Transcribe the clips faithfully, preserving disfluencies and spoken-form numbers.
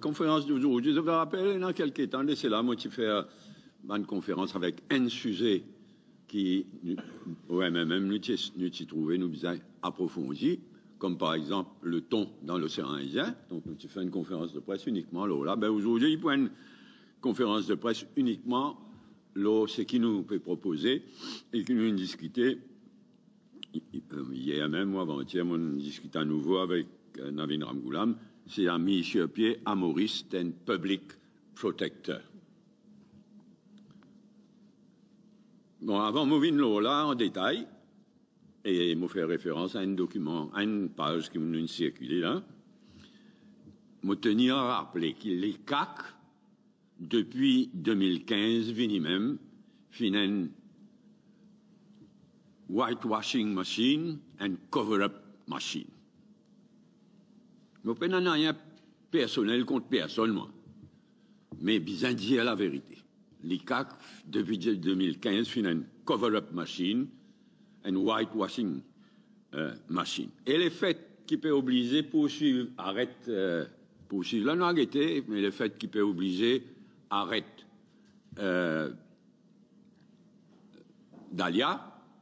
Konferans de zordi, zot rapel, ena kelke tan de sela, mo ti fer bann konferans avek enn size ki, nou, we, me mem nou ti, nou ti trouve nou bizin aprofondi, kom par exanp le ton dan Losean Indien. Donk, nou ti fer enn konferans de pres inikman lor la. Be, zordi, pou enn konferans de pres inikman lor seki nou pe propoze e ki nou diskite, yer mem ou avantier, mo diskit anouvo avek, eh, Navin Ramgoolam, se la miz sur pie a Moris d'enn public protector. Bon, avan mo vinn lor la an detay, e mo fer referans a enn dokiman, a enn paz ki finn sirkile la, mo tenir a raple ki l'ICAC, depi de mil kinz vini mem, finn enn whitewashing machine, enn cover-up machine. Mo pena nanye personel kont personn, mwa. Me bizin dir laverite. L'ICAC, depi de mil kinz, finn enn cover-up machine, enn whitewashing, eh, machine. E lefet ki pe oblize poursuiv, aret, eh, poursuiv la, nou a gete, me lefet ki pe oblize aret, eh, Dahlia,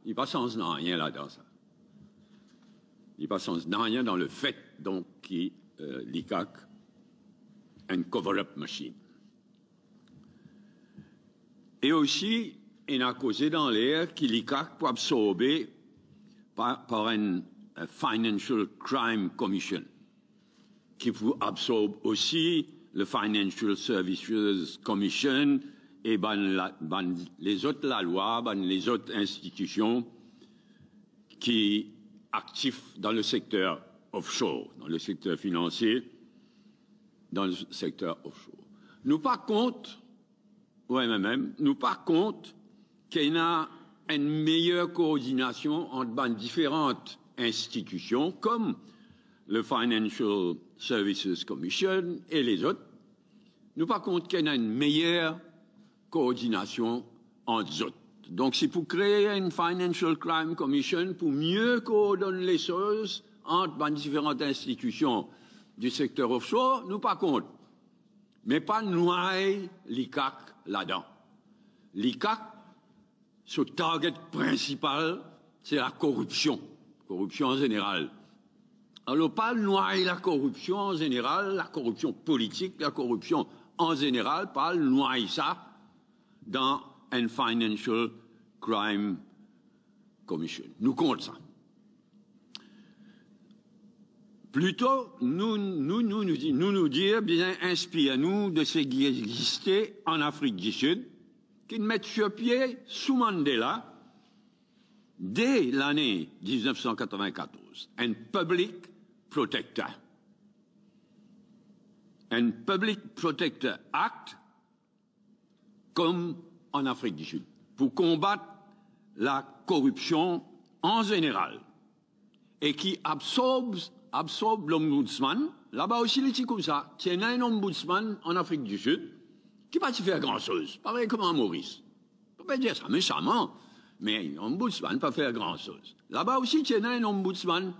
li pa sanz nanye ladan sa. Li pa sanz nanye dan lefet, donk, ki, eh, l'ICAC enn cover-up machine. E osi, ena koze dan ler ki l'ICAC pou absorbe par, par enn, eh, Financial Crime Commission, ki pou absorb osi le Financial Services Commission e bann la, bann lezot lalwa, bann lezot institision ki aktif dan le sekter offshore, dan le sekter finansie, dan le sekter offshore. Nou pa kont, we, me mem, nou pa kont ki ena enn meyer koordinasion ant bann diferan institision, kom le Financial Services Commission e lezot. Nou pa kont ki ena enn meyer koordinasion ant zot. Donk, si pou kree enn Financial Crime Commission pou mie koordonn lesoz ant bann diferan institision di sekter offshore, nou pa kont. Me pa nway l'ICAC ladan. L'ICAC, so target prinsipal, se lakoripsion, koripsion an zeneral. Alor, pa al nway lakoripsion an zeneral, lakoripsion politik, lakoripsion an zeneral, pa al nway sa dan enn Financial Crime Commission. Nou kont sa. Plito, nou, nou, nou, nou dir, nou, nou dir, bizin inspir nou de seki existe an Afrik di Sid, ki met sir pie sou Mandela, de lane diznef san katrovin-katorz, enn public protector. Enn Public Protector Act, kom an Afrik di Sid, pou konbat lakoripsion an zeneral, e ki absorb, absorb l'ombudsman. Laba osi, li ti koumsa, ti ena enn ombudsman an Afrik di Sid, ki pa ti fer gran soz, parey kouma Moris. Ou pe dir sa mesaman, me ombudsman pa fer gran soz. Laba osi, ti ena enn ombudsman.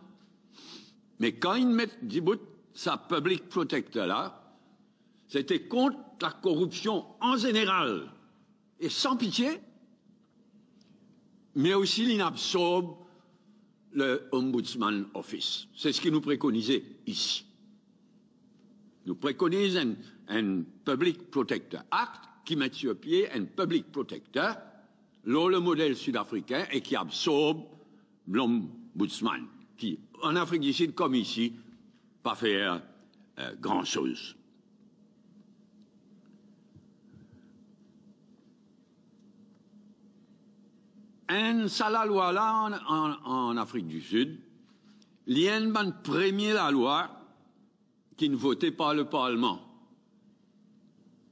Me kan inn met dibout sa Public Protector la, se ti kont lakoripsion an zeneral e san pitie, me osi linn absorb le Ombudsman Office. Se seki nou prekonize isi. Nou prekoniz enn, enn Public Protector Act ki met sir pie enn Public Protector lor le model sidafrikin e ki absorb l'ombudsman, ki an Afrik di Sid kom isi, pa fer, eh, gran soz. Enn sa lalwa la an, an, an Afrik di Sid, li enn bann premie lalwa ki'nn vote par le Parlman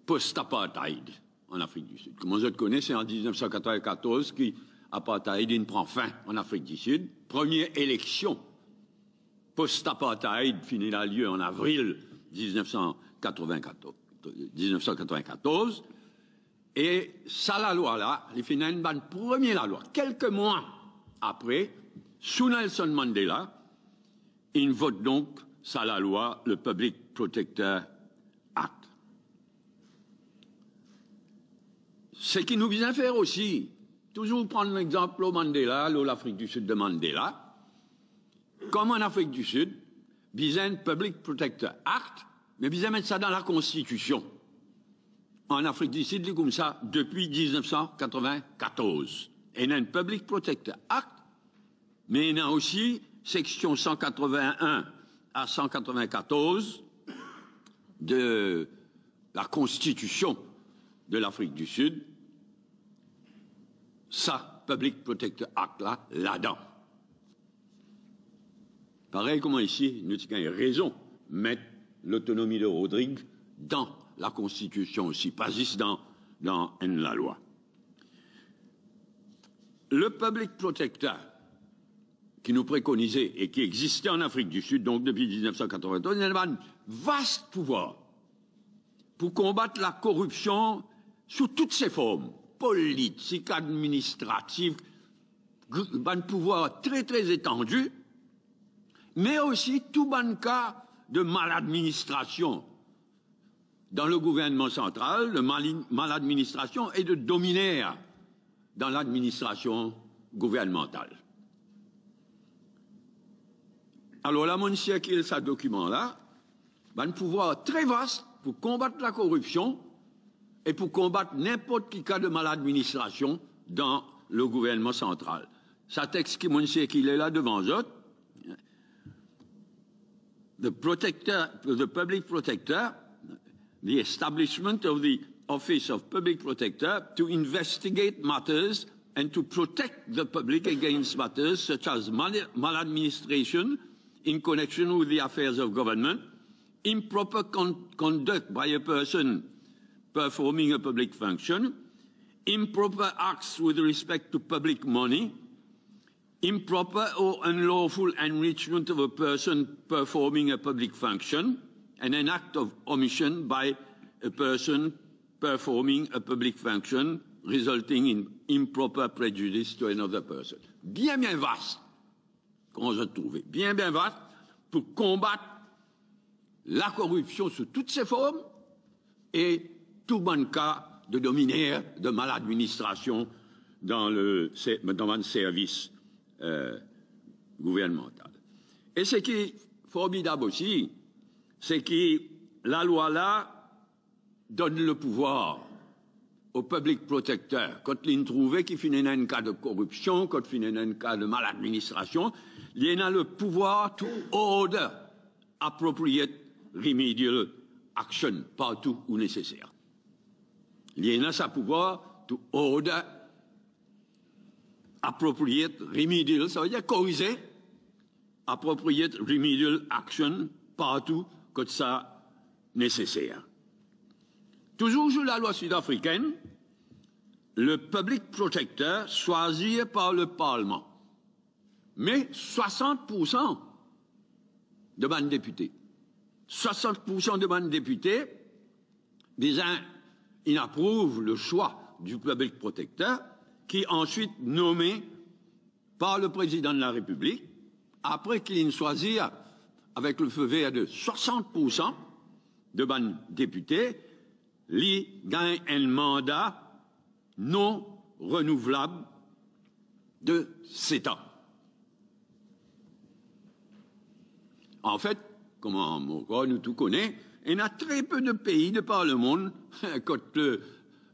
post-apartheid an Afrik di Sid. Kouma zot kone, se an diznef san katrovin-katorz ki apartheid inn pran fin an Afrik di Sid. Premie eleksion post-apartheid finn ena lie an avril diznef san katrovin-katorz, diznef san katrovin-katorz. E sa lalwa la, li finn enn bann premie lalwa. Kelke mwa apre, sou Nelson Mandela, inn vot donk sa lalwa, le Public Protector Seki nou bizin fer osi, touzour pran lexanp lor Mandela, lor Lafrik di Sid de Mandela, kom an Afrik di Sid, bizin enn Public Protector Act, me bizin met sa dan lakonstitision. An Afrik di Sid, li koumsa depi diznef san katrovin-katorz. Ena enn Public Protector Act, me ena osi seksion san katrovin-enn a san katrovin-katorz de lakonstitision de Lafrik di Sid, sa Public Protector Act la, ladan. Parey kouma isi, nou ti gagn rezon met lotonomi de Rodrig dan lakonstitision osi, pa zis dan, dan enn lalwa. Le Public Protector ki nou prekonize e ki existe an Afrik di Sid, donk depi diznef san katrovin-katorz, li ena bann vast pouvwar pou konbat lakoripsion sou tout se form, politik, administratif, gr-, bann pouvwar tre, tre etandi, me osi tou bann ka de maladministrasion dan le gouvernman santral, de mali-, maladministrasion e de dominer dan ladministrasion gouvernmantal. Alor la, monn sirkil sa dokiman la, bann pouvwar tre vast pou konbat lakoripsion e pou konbat ninport ki ka de maladministrasion dan le gouvernman santral. Sa text ki monn sirkile la devan zot, the protector, the public protector, the establishment of the Office of Public Protector to investigate matters and to protect the public against matters such as mal-, maladministration in connection with the affairs of government, improper con-, conduct by a person performing a public function, improper acts with respect to public money, improper or unlawful enrichment of a person performing a public function, and an act of omission by a person performing a public function resulting in improper prejudice to another person. Bien, bien vast, kan zot trouve. Bien, bien vast pou konbat lakoripsion sou tout se form e tou bann ka de dominer, de maladministrasion dan le, se-, dan bann servis, euh, gouvernmantal. E seki formidab osi, se ki lalwa la donn le pouvwar o Public Protector, kan li'nn trouve ki finn ena enn ka de koripsion, kan finn ena enn ka de maladministrasion, li ena le pouvwar to order appropriate remedial action partou ou neseser. Li ena sa pouvwar to order appropriate remedial, savedir korize, appropriate remedial action partou kot sa neseser. Touzour sou lalwa sidafrikenn, le Public Protector swazir par le Parlement. Me swasant poursan de bann depite, swasant poursan de bann depite bizin inn aprouv le swa du Public Protector, ki answit nome par le Prezidan de la Repiblik, apre ki li'nn swazir avek le feu vert de swasant poursan de bann depite, li gagn enn manda non renouvlab de set an. Anfet, kouma mo krwar nou tou kone, ena tre pe de pei de par lemond kot le,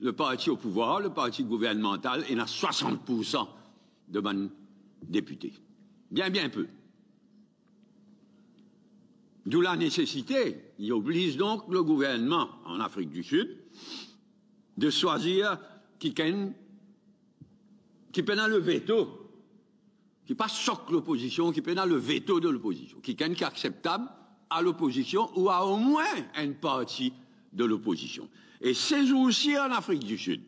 le parti o pouvwar, le parti gouvernmantal, ena swasant poursan de bann depite. Bien, bien pe. D'où la nécessité, li obliz donk le gouvernman an Afrik di Sid de swazir kikenn ki pena le veto, ki pa sok lopozision, ki pena le veto de lopozision, kikenn ki akseptab a lopozision ou a omwin enn parti de lopozision. E se zour si an Afrik di Sid,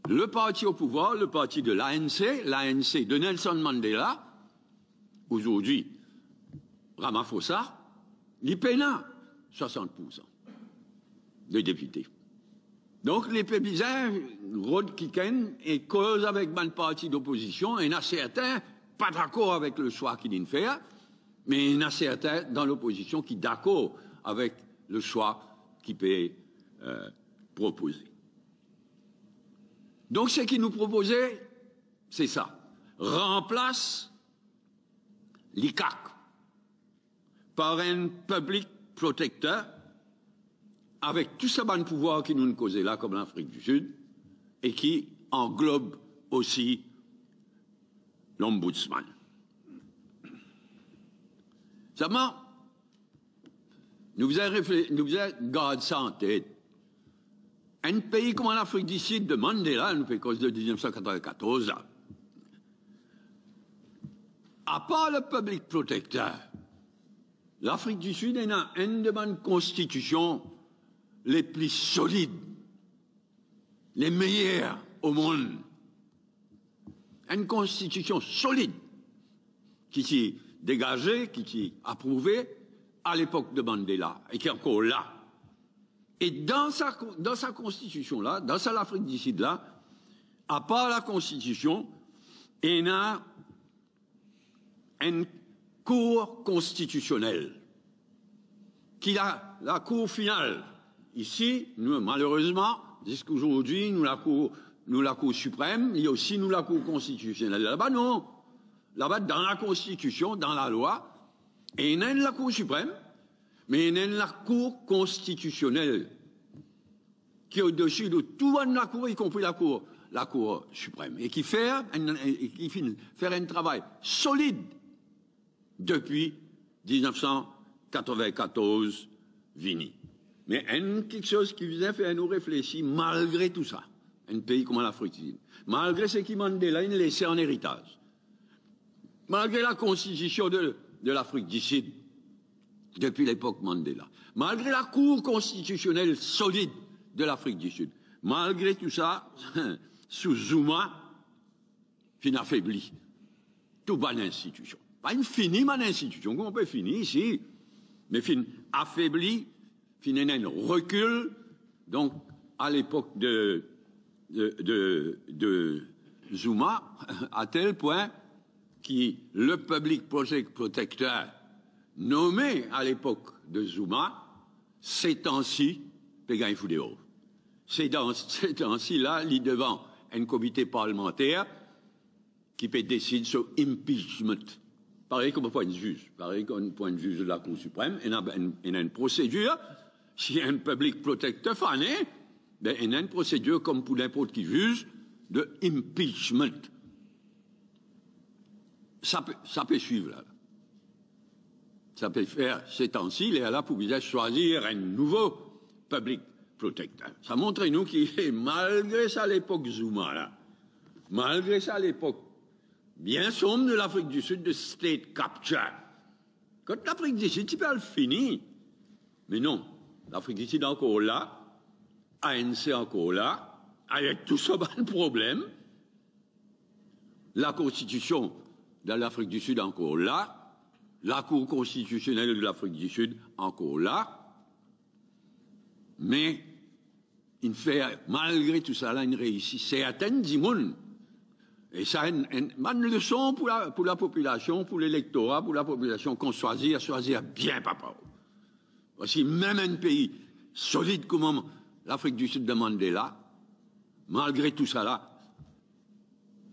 le parti o pouvwar, le parti de l'A N C, l'A N C de Nelson Mandela, azordi Ramaphosa, li pena swasant poursan de depite. Donk, li pe bizin rod kikenn e koz avek bann parti lopozision, ena sertin pa dakor avek le swa ki li'nn fer, me ena sertin dan lopozision ki dakor avek le swa ki pe, euh, propoze. Donk, seki nou propoze, se sa. Ranplas l'ICAC par enn public protector avek tou sa bann pouvwar ki nou koze la, kom Lafrik di Sid, e ki anglob osi l'Ombudsman. Selman, nou bizin refle-, nou bizin gard sa an tet. Enn pei kouma Lafrik di Sid, de Mandela, nou pe koz de diznef san katreven-katorz la. Apar le public protector, Lafrik di Sid ena enn de bann konstitision le pli solid, le meyer o mond. Enn konstitision solid ki ti degaze, ki ti aprouve a lepok de Mandela e ki ankor la. E dan sa, dan sa konstitision la, dan sa Lafrik di Sid la, apar la konstitision, ena enn kour konstitisionel, ki la, lakour final. Isi, nou, malerezman, ziska zordi, nou lakour, nou lakour siprem, li osi nou lakour konstitisionel. Laba non. Laba, dan la konstitision, dan lalwa, ena enn lakour siprem, me ena enn lakour konstitisionel ki odesi de tou bann lakour, ikonpri lakour, lakour siprem, e ki fer enn, e ki finn fer enn travay solid depi diznef san katreven-katorz vini. Me enn kiksoz ki bizin fer nou reflesi, malgre tou sa, enn pei kouma Lafrik di Sid, malgre seki Mandela inn lese an eritaz, malgre la konstitision de, de Lafrik di Sid depi lepok Mandela, malgre lakour konstitisionel solid de Lafrik di Sid, malgre tou sa, sou Zuma, finn afebli tou bann institision. Pa finn fini bann institision, kouma pe fini isi, me finn afebli, finn ena enn rekil. Donk, a lepok de, de, de, de Zuma, a tel pwin ki le public protect-, protector nome a lepok de Zuma, setansi pe gagn fout deor. Setan-, setansi la, li devan enn komite parlmanter ki pe desid so impeachment. Parey kouma pou enn ziz, parey kouma pou enn ziz Lakour Siprem, ena enn, ena enn prosedir, si enn public protector fane, be, ena enn prosedir kom pou ninport ki ziz de impeachment. Sa pe, sa pe swiv la. Sa pe fer setansi, lerla pou bizin swazir enn nouvo public protector. Sa montre nou ki, malgre sa lepok Zuma la, malgre sa lepok bien sonb de Lafrik di Sid, de state capture, kot Lafrik di Sid ti pe al fini. Me non, Lafrik di Sid ankor la, A N C ankor la, avek tou so bann problem. Lakonstitision de Lafrik di Sid ankor la, Lakour Konstitisionel de Lafrik di Sid ankor la, me inn fer, malgre tou sa la, inn reisi sertenn dimoun. E sa enn, enn bann leson pou la, pou lapopilasion, pou lelektora, pou lapopilasion, kan swazir, swazir bien, papa. Parski mem enn pei solid kouma Lafrik di Sid de Mandela, malgre tou sa la,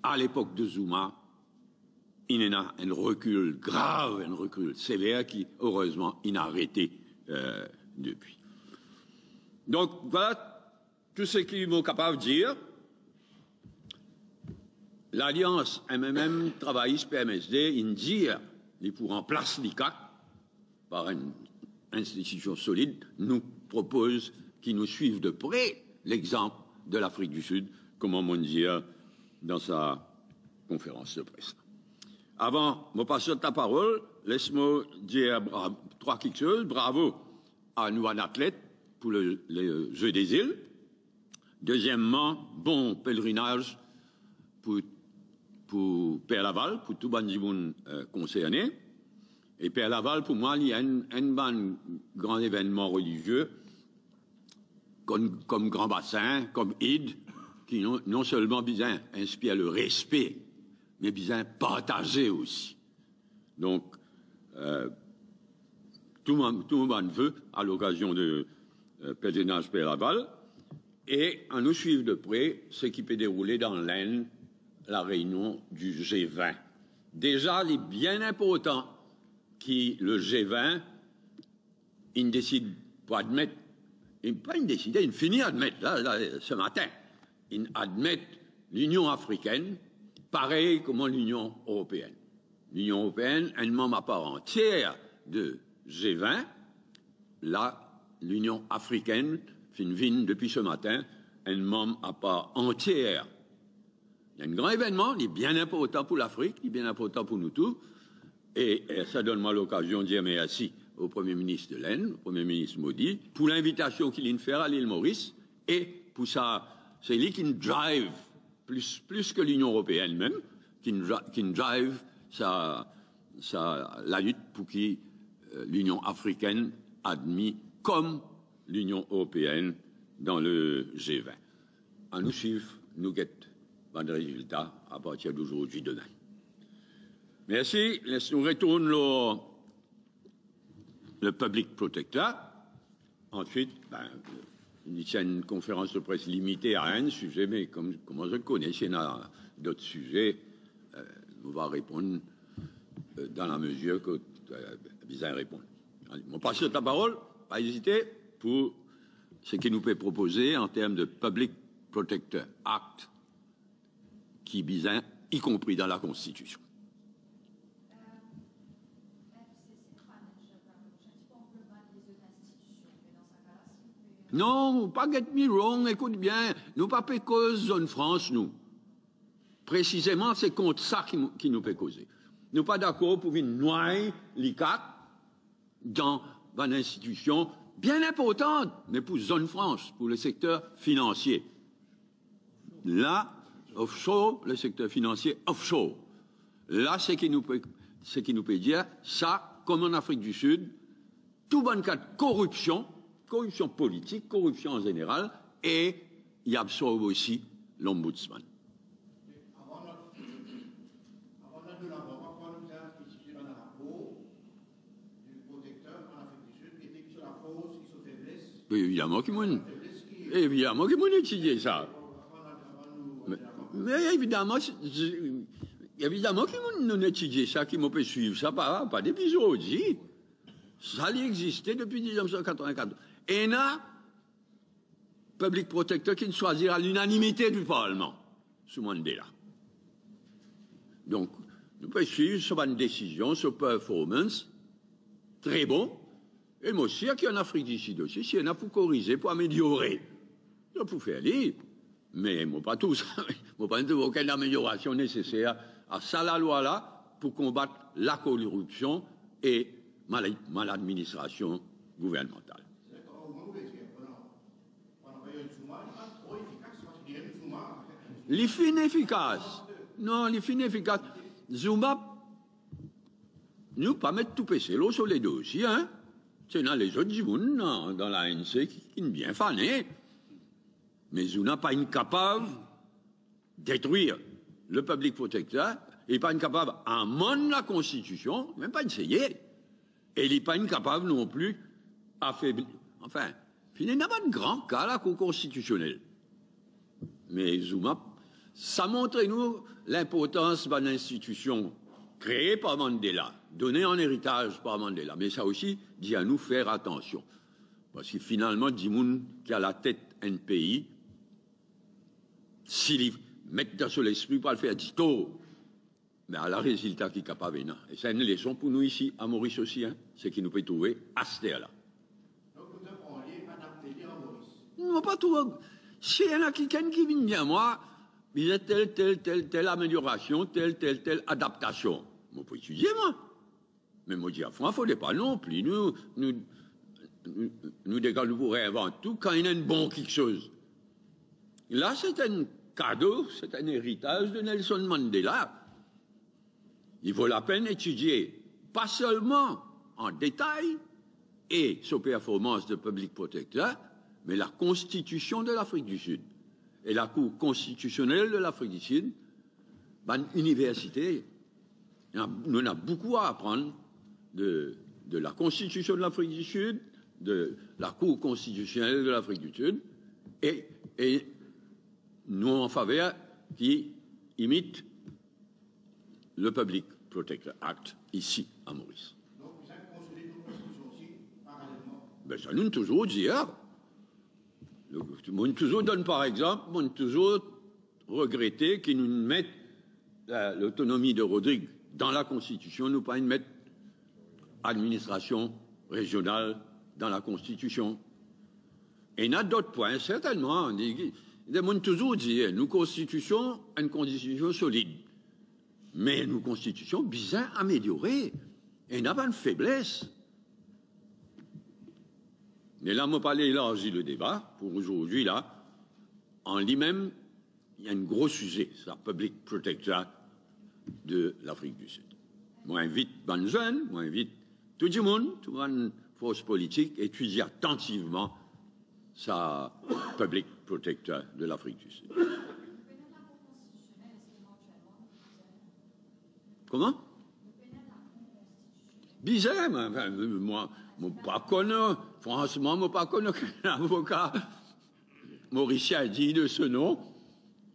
a lepok de Zuma, inn ena enn rekil grav, enn rekil sever ki, erezman, inn arete, eh, depi. Donk, vwala tou seki mo kapav dir. Lalians M M M Travayis P M S D inn dir li pou ranplas L I CAC par enn institision solid. Nou propoz ki nou swiv de pre lexanp de Lafrik di Sid, kouma mo'nn dir dan sa konferans de pres. Avan mo pas zot laparol, les mo dir bra-, trwa kiksoz. Bravo a nou bann atlet pou le, le Jeux des Îles. Dezieman, bon pelerinaz pou, pou Per Laval, pou tou bann dimoun, eh, konserne. E Per Laval, pou mwa, li enn, enn bann gran evennman relizie, kom, kom Gran Basin, kom Eid, ki non, non selman bizin inspir lerespe, me bizin partaze osi. Donk, eh, tou mo, tou mo bann ve a lokazion de, eh, pelerinaz Per Laval. E annou swiv de pre seki pe deroule dan Lenn, la reynion di G vin. Deza, li bien inportan ki le G vin inn desid pou admet, inn, pa inn deside, inn fini admet, la, la, se matin, inn admet Linion Afrikenn, parey kouma Linion Eropeenn. Linion Eropeenn, enn manm apar antier de G vin, la, Linion Afrikenn finn vinn depi se matin enn manm apar antier. Enn gran evennman, li bien inportan pou Lafrik, li bien inportan pou nou tou. E, e sa donn mwa lokazion dir mersi o Premie Minis de Lenn, Premie Minis Modi, pou linvitasion ki linn fer a Lil Moris, e pou sa, se li ki'nn drive plis, plis ki Linion Eropeenn mem, ki'nn dra-, ki'nn drive sa, sa lalit pou ki, eh, Linion Afrikenn admi kom Linion Eropeenn dan le G vin. Annou swiv, nou get bann rezilta apartir dozordi, demin. Mersi, les nou retourn lor le Public Protector. Answit, ben, li ti enn konferans de pres limite a enn size, me kom, kouma zot kone, si ena dot size, eh, nou va reponn, eh, dan la mezir ki, eh, bizin reponn. Ale, mo pas zot laparol, pa ezite, pou seki nou pe propoze an term de Public Protector Act, ki bizin, ikonpri dan Lakonstitision. Non, pa get me wrong, ekout bien, nou pa pe koz Zonn Frans, nou. Presizeman, se kont sa ki, ki nou pe koze. Nou pa dakor pou vinn nway l'ICAT dan bann institision bien inportan, me pou Zonn Frans, pou le sekter finansie. La, offshore, le sekter finansie offshore. La, seki nou pe, seki nou pe dir, sa, kom an Afrik di Sid, tou bann ka de koripsion, koripsion politik, koripsion an zeneral, e li absorb osi Lombudsman. Wi, evidaman ki mo, evidaman ki mo etidie sa. Me, me evidaman, si, si, evidaman ki mo, nou etidie sa, ki mo pe swiv sa, pa, pa depi zordi. Sa, li existe depi diznef san katrovin-kat. Ena Public Protector ki'nn swazir a linanimite di Parlman sou Mandela. Donk, nou pe swiv so bann desizion, so performance, tre bon. E mo sir ki an Afrik di Sid osi, si ena pou korize, pou ameliore, nou pou fer li. Me mo pa trouv sa, mo pa trouv okenn ameliorasion neseser a sa lalwa la pou konbat lakoripsion e mal, maladministrasion gouvernmantal. Li finn efikas. Non, li finn efikas. Zuma, nou pa met tou pese lor so ledo osi, hein. Ti ena lezot dimoun dan, dan l'ANC ki, ki'nn bien fane. Me Zuma pa'nn kapav detrir le Public Protector, li pa'nn kapav amann Lakonstitision, mem pa'nn seye. E li pa'nn kapav non pli afebli, anfin, finn ena bann gran ka Lakour Konstitisionel. Me Zuma, sa montre nou linportans bann institision kree par Mandela, done an eritaz par Mandela. Me sa osi dir anou fer atansion. Parski finalman, dimoun ki alatet enn pei, si li met dan so lespri pou al fer ditor, me ala rezilta ki kapav ena. E sa enn leson pou nou isi a Moris osi, hein, seki nou pe trouve aster la. Non, pa trouv. Si ena kikenn ki vinn dir mwa, bizin tel, tel, tel, tel ameliorasion, tel, tel, tel adaptasion, mo pou etidie, mwa. Me mo dir, fran, fode pa non pli nou, nou, nou, nou degann nou pou reinvant tou, kan ena enn bon kiksoz. La, se enn kado, se enn eritaz de Nelson Mandela. Li vo lapenn etidie, pa selman an detay, e so performans de Public Protector, me Lakonstitision de Lafrik di Sid e Lakour Konstitisionel de Lafrik di Sid, bann iniversite, ena, nou ena boukou a aprann de, de Lakonstitision de Lafrik di Sid, de Lakour Konstitisionel de Lafrik di Sid, e E nou an faver ki imit le Public Protector Act isi a Moris. Be sa nou touzour dir. Mo'nn touzour donn, par exanp, mo'nn touzour regrete ki nou met, euh, lotonomi de Rodrig dan Lakonstitision, nou pa inn met administrasion rezional dan Lakonstitision. Ena dot pwin, sertennman. Mo'nn touzour dir, nou konstitision, enn konstitision solid. Me nou konstitision bizin ameliore. Ena bann febles. Me la, mo pa ale elarzi le deba pou azordi la. An limem, li enn gro size, sa, Public Protector de Lafrik di Sid. Mo invit bann zenn, mo invit tou dimoun, tou bann fors politik, etidie atantivman sa Public Protector de Lafrik di Sid. Kouma? Bizin, mwa, mwa, mo pa konn, fransman, mo pa konn okenn avoka morisien digne de ce nom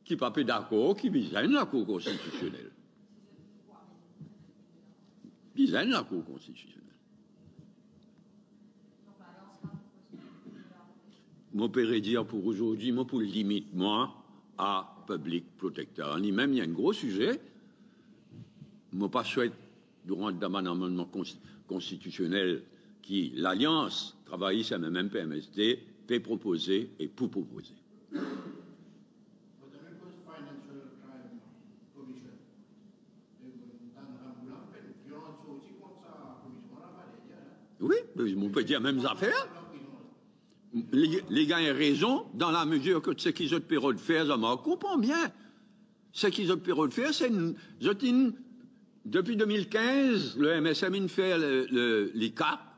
ki pa pe dakor ki bizin enn Lakour Konstitisionel. Bizin enn Lakour Konstitisionel. Mo pe redir pou azordi, mo pou limit mwa a Public Protector. An limem, li enn gro size. Mo pa swet nou rant dan bann amannman konsti-, konstitisionel ki Lalians Travayis, MMM, PMSD pe propoze e pou propoze. Wi, mo pe dir mem zafer. Li, li gagn rezon dan lamezir ki seki zot pe rod fer, zot, mo konpran bien. Seki zot pe rod fer, se n-, zot inn, depi de mil kinz, le MSM inn fer le, le, LICAC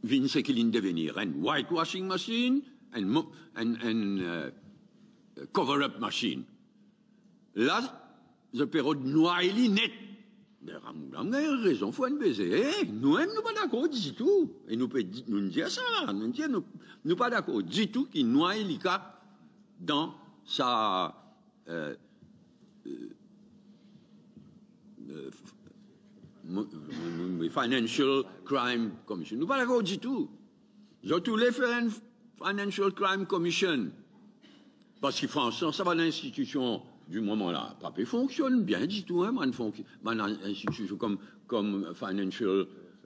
vinn seki linn devenir, enn whitewashing machine, enn mo-, enn, enn, euh, cover-up machine. La, zot pe rod nway li net. Me Ramgoolam gagn rezon, fou enn beze. E, nou mem, nou pa dakor ditou. E nou pe di, nou dir sa, nou dir nou, nou pa dakor ditou ki nway LICAC dan sa, euh, euh, euh, mo-, mo-, mo-, Financial Crime Commission. Nou pa dakor ditou. Zot oule fer enn Financial Crime Commission. Parski fransman, sa bann institision di moman la pa pe fonksionn bien ditou, hein, bann fonk-, bann institision kom, kom Financial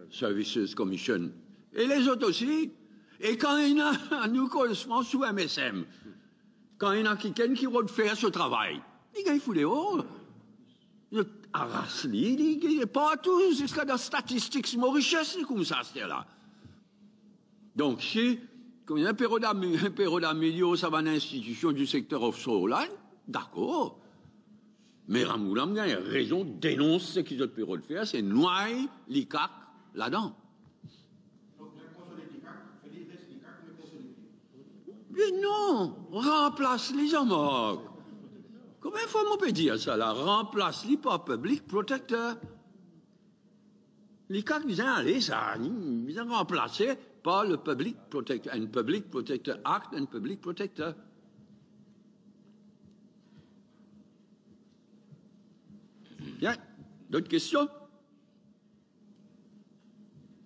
Services Commission. E lezot osi. E kan ena, nou koz fransman sou MSM, kan ena kikenn ki rod fer so travay, li gagn fout deor. Zot aras li, li, li partou, ziska dan Statistics Mauritius, li koumsa aster la. Donk, si, kouma enn period ame-, enn period amelior sa bann institision di sekter offshore la, dakor. Me Ramgoolam gagn rezon denons seki zot pe rod fer, se nway LICAC ladan. Me non, ranplas li, Jean-Marc. Konbien fwa mo pe dir sa la? Ranplas li par Public Protector. LICAC bizin ale sa, li bizin ranplase par le Public Protector, enn Public Protector Act, enn Public Protector. Bien, dot kestion?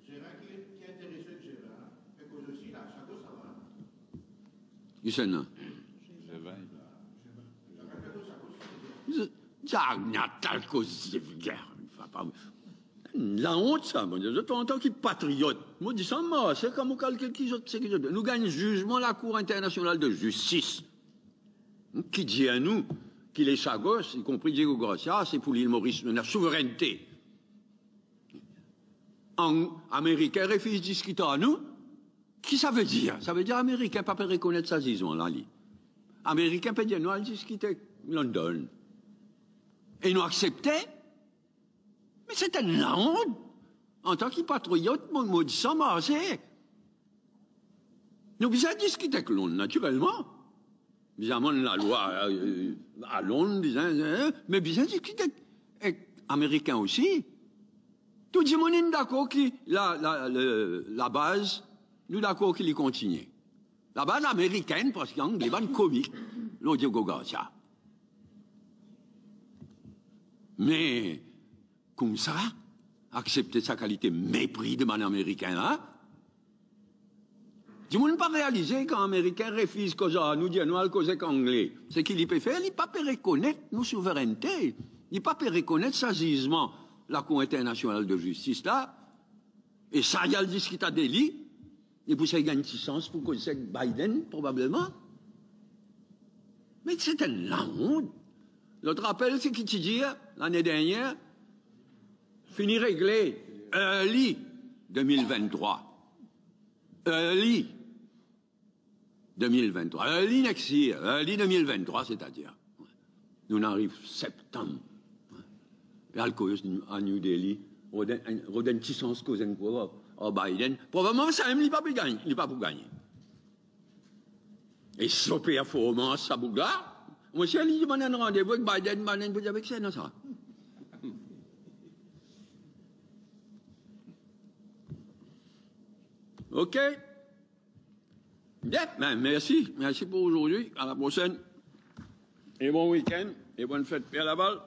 Zerin ki, ki interese Zerin, me koz osi la, sa koz sa va? Kisannla? Zerin. Sa, sa, na tal koz, laont sa, mo dir, zot antan ki patriot, mo dir sa, mo, se kan mo kalkil ki zot, seki zot, nou gagn zizman Lakour Internasional de Zistis ki dir nou ki le Chagos, ikonpri Diego Garcia, se pou Lil Moris, nou ena souverennte. An-, Amerikin refiz diskit ar nou, ki sa ve dir? Sa ve dir Amerikin pa pe rekonet sa zizman la, li. Amerikin pe dir nou al diskite ek London. E nou aksepte? Me se enn laont. Antan ki patriot, mo, mo dir sa, mo, se Nou bizin diskit ek Lond, natirelman. Bizin amenn lalwa, euh, a Lond, bizin, euh, me bizin diskit ek, ek Amerikin osi. Tou dimoun inn dakor ki la, la, le, labaz, nou dakor ki li kontigne. Labaz Amerikin, parski Angle, bann komik, lor Diego Garcia. Me koumsa, aksepte sa kalite mepri de bann Amerikin la. Dimoun pa realize kan Amerikin refiz koz ar nou, dir nou al koz ek Angle, seki li pe fer, li pa pe rekonet nou souverennte, li pa pe rekonet sa zizman Lakour Internasional de Zistis la, e sa li al diskit a Delhi, e pou sa li gagn ti sans pou koz ek Biden, probableman. Me se enn laont. Zot rapel seki ti dir lane dernier, fini regle, early de mil venntrwa. Early de mil venntrwa. Early next year, early de mil venntrwa, setadir. Nou ariv septam. Pe al koz a New Delhi, rod enn, rod enn ti sans koz enn kou ar Biden. Probableman samem li pa pou gagn, li pa pou gagne. E so performans sa boug la, mo sir li dimann enn randevou ek Biden, Biden pou dir avek sa, non sa. Ok. Bien, ben, mersi. Mersi pou azordi. A la prosenn. E bon wikenn. E bonn fet Per Laval.